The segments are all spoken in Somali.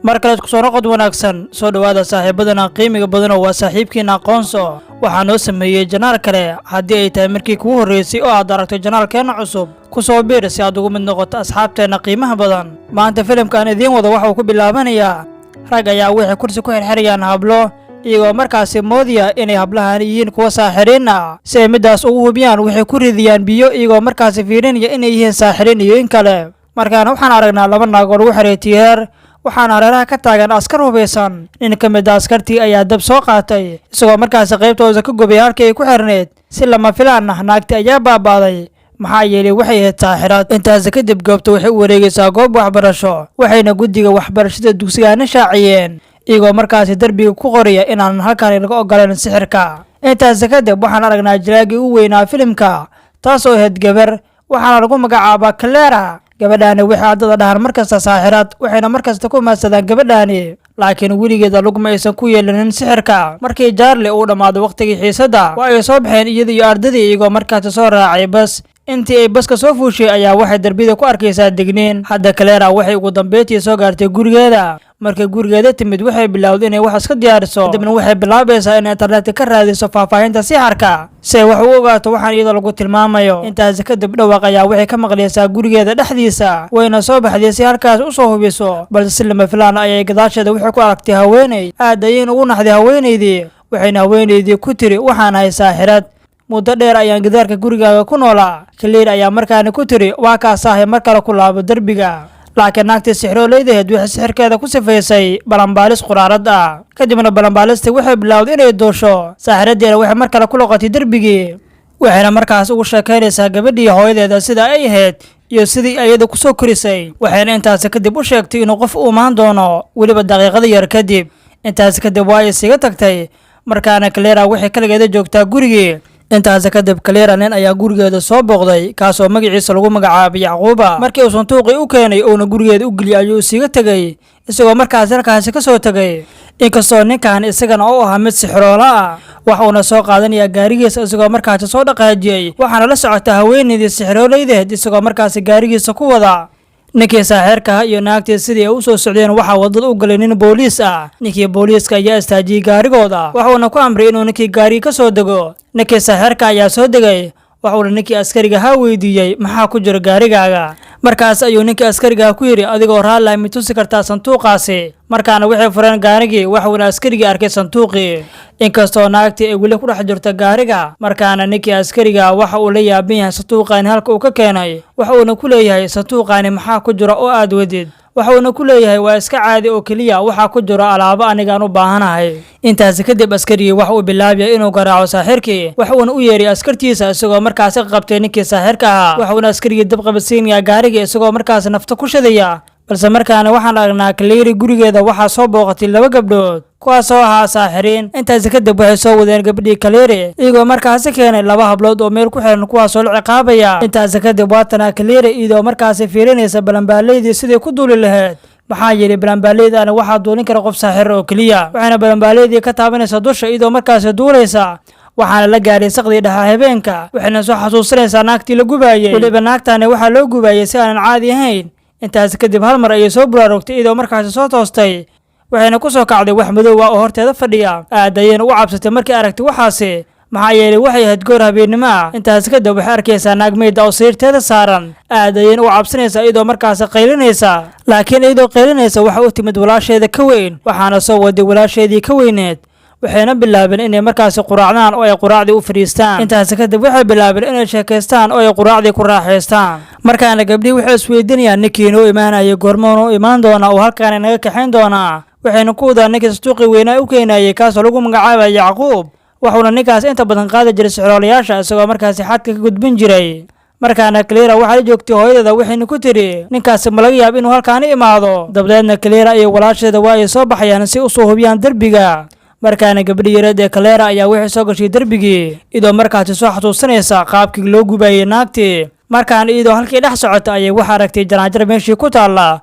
Mar kale isku soo noqod wanaagsan. Soo dhowaada saaxiibadana qiimiga badanoo, waa saaxiibkiina Aqoonso. Waxaa noo sameeyey channel kale. Haddii ay tahay markii kugu horreysay oo aad aragto channelkeenna cusub, ku soo biir si aad ugu mid noqoto asxaabteenna qiimaha badan. Maanta filimkaan idiin wado waxa uu ku bilaabanayaa rag ayaa waxay kursi ku xirxirayaan hablo, iyagoo markaasi moodaya inay hablahan yihiin kuwa saaxiriin ah. Si ay middaas ugu hubiyaan, waxay ku ridiyaan biyo, iyagoo markaasi fiirinaya inay yihiin saaxiriin iyo in kale. Markaana waxaan aragnaa laba naag oo lagu xiray tiirar, waxaana hareeraha ka taagan askar hubaysan. Nin ka mid a askartii ayaa dab soo qaatay, isagoo markaasi qaybtooda ka gubay halkii ay ku xirneyd. Si lama filaan ah, naagti ayaa baaba'day, maxaa yeelay waxay ahayd saaxirad. Intaasi kadib goobta waxay u wareegaysaa goob waxbarasho, waxayna guddiga waxbarashada dugsigaana shaaciyeen, iyagoo markaasi derbiga ku qoraya inaanan halkan laga ogolayn sixirka. Intaasi kadib waxaan aragnaa jilaagii u weynaa filimka, taasoo ahayd gabar, waxaana lagu magacaabaa Clara. Gabadhaani waxay ardada dhahaan markasta saaxirad, waxayna markasta ku mahadsadaan gabadhaani, laakiin weligeeda lugma aysan ku yeelanin sixirka. Markii Jaarli uu dhammaado waqtigii xiisadda, waa ay soo baxeen iyada iyo ardadii, iyagoo markaasi soo raacay bas. Intii ay baska soo fuushay ayaa waxay darbida ku arkaysaa degniin. Hadda Clara waxay ugu dambeyntii soo gaartay gurigeeda. Markay gurigeeda timid, waxay bilowday inay wax iska diyaariso. Kadibna waxay bilaabaysaa inay internetka ka raadiso faahfaahinta sixarka, si ay wax u ogaato waxaan iyada lagu tilmaamayo. Intaasi kadib dhawaq ayaa waxay ka maqlaysaa gurigeeda dhexdiisa, wayna soo baxday si halkaas usoo hubiso, balse si lama filaan ayay gadaasheeda waxay ku aragtay haweeney. Aad ayayna ugu naxday haweeneydii, waxayna haweeneydii ku tiri: "Waxaan ahay saaxirad, muddo dheer ayaan gidaarka gurigaaga ku noolaa." Kaliir ayaa markaani ku tiri: "Waa kaasaahay, mar kale ku laabo derbiga." Laakiin naagtii sixrooleydaheed waxay sixirkeeda ku sifaysay balanbaalis quraarad ah. Kadibna balanbaalistii waxay bilowday inay duusho. Saaxiradeena waxay mar kale ku loqotay derbigii, waxayna markaas ugu sheekaynaysaa gabadhii hooyadeeda sida ay ahayd iyo sidii ayada kusoo korisay. Waxayna intaasi kadib u sheegtay inuu qof u imaan doono, weliba daqiiqada yar kadib. Intaasi kadib waa ay isiga tagtay. Markaana Clara waxay kaligeeda joogtaa gurigii. Intaasi kadib Clara nin ayaa gurigeeda soo booqday, kaasoo magaciisa lagu magacaabay Yacquuba. Markii uu sanduuqii u keenay uuna gurigeeda u geliyay ayuu isiga tegey, isagoo markaasi halkaasi ka soo tegay. Inkastoo ninkan isagana u ahaa mid sixroola ah, waxa uuna soo qaadanayaa gaarigiisa, isagoo markaasi soo dhaqaajiyey. Waxaana la socota haweeneydii sixrooleydeed, isagoo markaasi gaarigiisa ku wada. Ninkii saaxiirkaha iyo naagtii sidii ay u soo socdeen, waxaa waddada u galay nin booliis ah. Ninkii booliiska ayaa istaajiyey gaarigooda, waxuuna ku amray inuu ninkii gaarigii ka soo dego. Ninkii saaxiirka ayaa soo degay, waxuuna ninkii askariga ha weydiiyey: "Maxaa ku jira gaarigaaga?" Markaas ayuu ninkii askarigaha ku yidhi: "Adigoo raallah, mi tusi kartaa sanduuqaasi?" Markaana waxay fureen gaarigii, waxuuna askarigii arkay sanduuqii, inkastoo naagtii ay weli ku dhex jirto gaariga. Markaana ninkii askariga waxa uu la yaaban yahay sanduuqaani halka uu ka keenay. Waxa uuna ku leeyahay: "Sanduuqaani maxaa ku jira oo aad wadid?" Waxuuna ku leeyahay: "Waa iska caadi oo keliya, waxaa ku jiro alaabo anigaan u baahanahay." Intaasi kadib askarigii waxa uu bilaabaya inuu garaaco saaxirkii, waxuuna u yeeray askartiisa, isagoo markaasi qabtay ninkii saaxirka ahaa. Waxuuna askarigii dab qabadsiinayaa gaarigii, isagoo markaasi nafta ku shadaya. Balse markaana waxaan aragnaa Kaliiri gurigeeda waxaa soo booqatay laba gabdhood, kuwaasoo ahaa saaxiriin. Intaasi kadib waxay soo wadeen gabdhii Kaliiri, iyagoo markaasi keenay laba hablood oo meel ku xiran, kuwaasoo la ciqaabaya. Intaasi kadib waatanaa Kaliiri, iyadoo markaasi fiirinaysa balambaaleydii sidii ku duuli lahayd, maxaa yeelay balambaaleydana waxaa duulin kara qof saaxir oo keliya. Waxayna balambaaleydii ka taabanaysaa dusha, iyadoo markaasi duulaysa. Waxaana la gaaray saqdii dhexa habeenka. Waxayna soo xasuusinaysaa naagtii la gubaayey. Weliba naagtani waxaa loo gubaayey si aanan caadi ahayn. Intaasi kadib hal mar ayay soo buraarugtay, iyadoo markaasi soo toostay, waxayna ku soo kacday wax madow ah oo horteeda fadhiya. Aad ayayna u cabsatay markii aragtay waxaasi, maxaa yeelay waxay ahayd goor habeennimo ah. Intaasi kadib waxay arkaysaa naag meyd ah oo sariirteeda saaran. Aad ayayna u cabsanaysaa, iyadoo markaasi qaylinaysa. Laakiin iyadoo qaylinaysa waxa u timid walaasheeda ka weyn. Waxaana soo waday walaasheedii ka weyneed. Waxayna bilaabeen inay markaasi quraacdaan oo ay quraacdii u fadhiistaan. Intaasi kadib waxay bilaabeen inay sheekaystaan oo ay quraacdii ku raaxaystaan. Markaana gabdhihii waxay isweydiinayaan: ninkii inoo imaanayay goormoon u imaan doonaa oo halkaana naga kaxayn doonaa? Waxayna ku wadaan ninkii sanduuqii weynaa u keenayay, kaasoo lagu magacaabaya Yacquub. Waxuuna ninkaas inta badan qaadi jiray sixroolayaasha, isagoo markaasi xadka ka gudbin jiray. Markaana Clara waxaa la joogtay hooyadeeda, waxayna ku tiri: "Ninkaasi ma laga yaab inuu halkaani imaado?" Dabadeedna Clara iyo walaasheeda waa ay soo baxayaan si usoo hubiyaan derbiga. Markaana gabadhi yareed ee Clara ayaa waxay soo gashay derbigii, iyadoo markaasi soo xasuusanaysa qaabkii loo gubayay naagtii. Markaan iyadoo halkii dhex socota ayay waxa aragtay janaanjar meeshii ku taalla,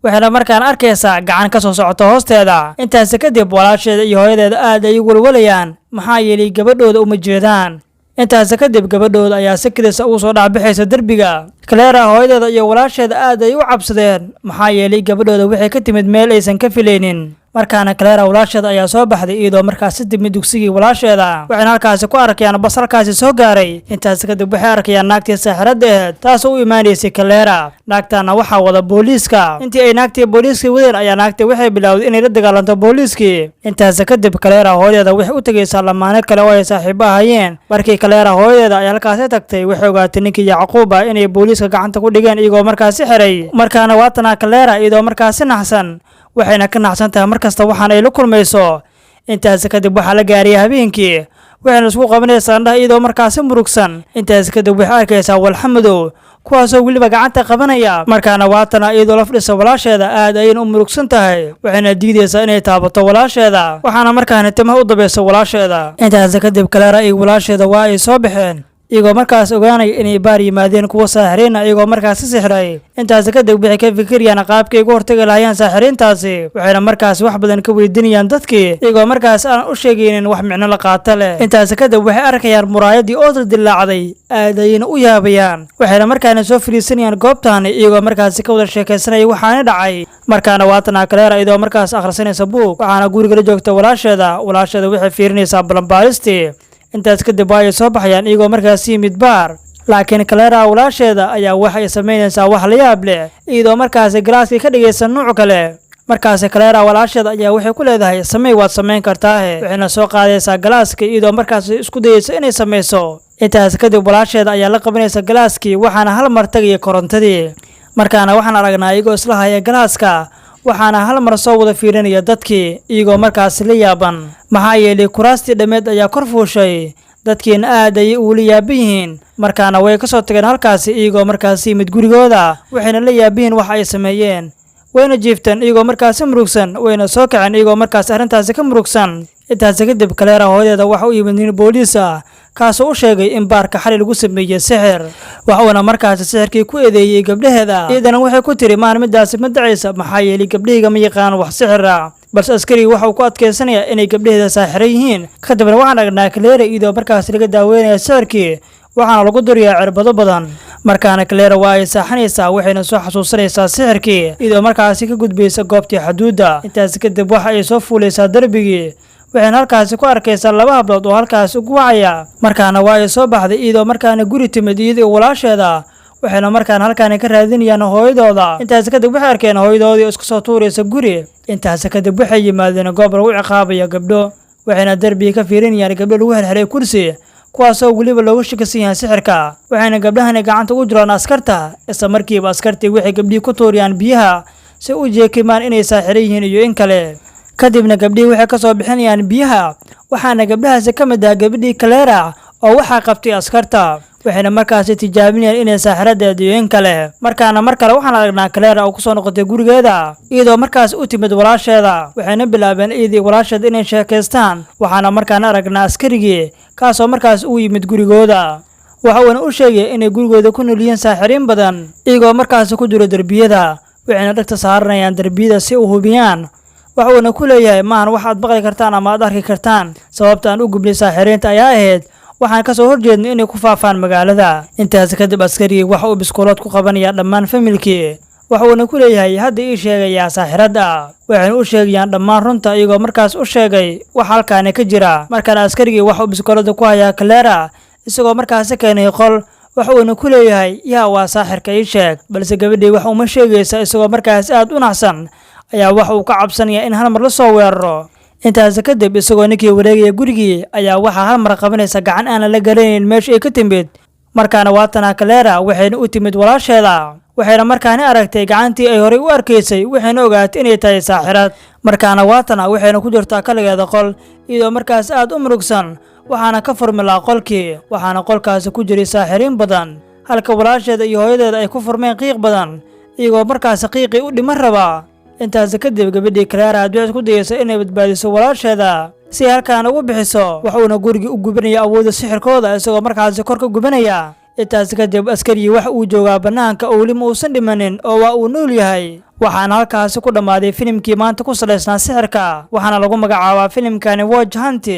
waxayna markaan arkaysaa gacan ka soo socota hoosteeda. Intaasi kadib walaasheeda iyo hooyadeeda aad ay walwalayaan, maxaa yeelay gabadhooda uma jeedaan. Intaasi kadib gabadhooda ayaa si kedisa ugu soo dhexbixaysa derbiga. Clara hooyadeeda iyo walaasheeda aad ay u cabsadeen, maxaa yeelay gabadhooda waxay ka timid meel aysan ka filaynin. Markaana Clara walaasheeda ayaa soo baxday, iyadoo markaasi timid dugsigii walaasheeda, waxayna halkaasi ku arkayaan bas halkaasi soo gaaray. Intaasi kadib waxay arkayaan naagtii saaxiradda ahayd, taasoo u imaanaysay Clara. Naagtaana waxaa wada booliiska. Intii ay naagtii booliiska wadeen ayaa naagtii waxay bilowday inay la dagaalanto booliiskii. Intaasi kadib Clara hooyadeeda waxay u tegaysaa lamaane kale oo ay saaxiibo ahayeen. Markii Clara hooyadeeda ay halkaasi tagtay, waxay ogaatay ninkii Yacquub ah inay booliiska gacanta ku dhigeen, iyagoo markaasi xiray. Markaana waatanaa Clara iyadoo markaasi naxsan, waxayna ka naxsan tahay markasta waxaan ay la kulmayso. Intaasi kadib waxaa la gaariyay habeenkii, waxayna isku qabanaysaa indhaha iyadoo markaasi murugsan. Intaasi kadib waxay arkaysaa walxa madow, kuwaasoo weliba gacanta qabanaya. Markaana waatana iyadoo la fadhisa walaasheeda, aad ayayna u murugsan tahay, waxayna diidaysaa inay taabato walaasheeda, waxaana markaana timaha u dabaysa walaasheeda. Intaasi kadib Clara iyo walaasheeda waa ay soo baxeen, iyagoo markaas ogaanaya inay baar yimaadeen kuwa saaxiriina, iyagoo markaasi sixray. Intaasi kadib waxay ka fikirayaan qaabkay uga hortagi lahayeen saaxiriintaasi, waxayna markaas wax badan ka weydiinayaan dadkii, iyagoo markaas aan u sheegaynin wax micno la qaato leh. Intaasi kadib waxay arkayaan muraayadii oo dildillaacday, aad ayayna u yaabayaan, waxayna markaana soo fadhiisanayaan goobtaani, iyagoo markaasi ka wada sheekaysanaya waxaana dhacay. Markaana waatanaa Clara iyadoo markaas akhrisanaysa buug, waxaana guriga la joogta walaasheeda. Walaasheeda waxay fiirinaysaa balanbaalistii. Intaas kadib waa ay soo baxayaan, iyagoo markaas yimid baar, laakiin Clara walaasheeda ayaa waxay samaynaysaa wax la yaab leh, iyadoo markaasi galaaskii ka dhigaysa nuuc kale. Markaasi Clara walaasheeda ayaa waxay ku leedahay, "Samey, waad samayn kartaahe." Waxayna soo qaadaysaa galaaskii, iyadoo markaasi isku dayaysa inay samayso. Intaas kadib walaasheeda ayaa la qabanaysa galaaskii, waxaana hal mar tagaya korontadii. Markaana waxaan aragnaa iyagoo isla haya galaaska, waxaana hal mar soo wada fiirinaya dadkii, iyagoo markaasi la yaaban, maxaa yeelay kuraastii dhammeed ayaa kor fuushay, dadkiina aad ayay uula yaaban yihiin. Markaana way ka soo tageen halkaasi, iyagoo markaasi yimid gurigooda, waxayna la yaaban yihiin wax ay sameeyeen. Wayna jiifteen iyagoo markaasi murugsan, wayna soo kaceen iyagoo markaasi arrintaasi ka murugsan. Intaasi kadib Clara hooyadeeda waxa u yimid nin booliis ah, kaasoo u sheegay in baarka xali lagu sameeyey sixir, waxa uuna markaasi sixirkii ku eedeeyey gabdhaheeda. Iyadana waxay ku tiri, "Maan midaasi ma dacaysa, maxaa yeelay gabdhahayga ma yaqaan wax sixir ah." Balse askarigii waxa uu ku adkaysanayaa inay gabdhaheeda saaxiran yihiin. Kadibna waxaan aragnaa Clara iyadoo markaasi laga daaweynaya sixirkii, waxaana lagu duriyaa cirbado badan. Markaana Clara waa ay saaxanaysaa, waxayna soo xasuusanaysaa sixirkii, iyadoo markaasi ka gudbaysa goobtii xaduudda. Intaasi kadib waxa ay soo fuulaysaa darbigii, waxayna halkaasi ku arkaysaa laba hablood oo halkaasi ugu wacaya. Markaana waa ay soo baxday, iyadoo markaana guri timid iyadii walaasheeda, waxayna markaan halkaani ka raadinayaan hooyadooda. Intaasi kadib waxay arkeen hooyadoodii oo isku soo tuuraysa guri. Intaasi kadib waxay yimaadeen goob lagu ciqaabayo gabdho, waxayna derbiga ka fiirinayaan gabdho lagu xirxiray kursi, kuwaasoo weliba looga shakisan yahay sixirka, waxayna gabdhahani gacanta ugu jiraan askarta. Isla markiiba askartii waxay gabdhihii ku tuuriyaan biyaha si u jeekimaan inay saaxiran yihiin iyo in kale. Kadibna gabdhihii waxay ka soo bixinayaan biyaha, waxaana gabdhahaasi ka mid ah gabadhii Clara oo waxaa qabtay askarta, waxayna markaasi tijaabinayaan inay saaxiradeed iyo in kale. Markaana mar kale waxaan aragnaa Clara oo kusoo noqotay gurigeeda, iyadoo markaas u timid walaasheeda, waxayna bilaabeen iyadii walaasheeda inay sheekaystaan. Waxaana markaana aragnaa askarigii, kaasoo markaas u yimid gurigooda, waxa uuna u sheegay inay gurigooda ku nool yihiin saaxiriin badan, iyagoo markaasi ku jiro derbiyada, waxayna dhegta saaranayaan derbiyada si u hubiyaan. Waxa uuna ku leeyahay, "Maahan wax aad maqli kartaan ama aad arki kartaan. Sababta aan u gubnay saaxiriinta ayaa ahayd waxaan ka soo horjeednay inay ku faafaan magaalada." Intaas kadib askarigii waxa uu biskoolood ku qabanayaa dhammaan familkii, waxa uuna ku leeyahay, "Hadda ii sheegayaa saaxiradda." Waxayna u sheegayaan dhammaan runta, iyagoo markaas u sheegay wax halkaani ka jira. Markaana askarigii waxa uu biskoolada ku hayaa Clara, isagoo markaasi keenay qol, waxa uuna ku leeyahay, "Yaa waa saaxirka, ii sheeg." Balse gabadhii wax uma sheegaysa. Isagoo markaas aad u naxsan ayaa waxa uu ka cabsanayaa in hal mar la soo weeraro. Intaas kadib isagoo ninkii wareegaya gurigii ayaa waxaa hal mar qabanaysa gacan aanan la garanayn meesha ay ka timid. Markaana waatana Clara, waxayna u timid walaasheeda, waxayna markaani aragtay gacantii ay horey u arkaysay, waxayna ogaatay inay tahay saaxirad. Markaana waatana waxayna ku jirtaa kaligeeda qol, iyadoo markaas aad u murugsan, waxaana ka furmilaa qolkii, waxaana qolkaasi ku jiray saaxiriin badan, halka walaasheeda iyo hooyadeeda ay ku furmeen qiiq badan, iyagoo markaasi qiiqii u dhiman rabaa. Intaasi kadib gabadhii Clara aad waxay isku dayeysa inay badbaadiso walaasheeda si ay halkaan ugu bixiso, wuxuuna gurigii u gubinaya awoodda sixirkooda, isagoo markaasi kor ka gubanaya. Intaasi kadib askarigii waxa uu joogaa bannaanka oo weli ma uusan dhimanin oo waa uu nool yahay. Waxaana halkaasi ku dhammaaday filimkii maanta ku salaysnaa sixirka, waxaana lagu magacaabaa filimkani Witch Hunt.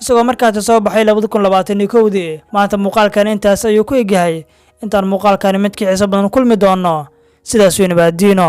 Isagoo markaasi soo baxay 2021-dii. Maanta muuqaalkan intaas ayuu ku egyahay. Intaan muuqaalkani midkii xiiso badan kulmi doono, sidaas weyn baadiino.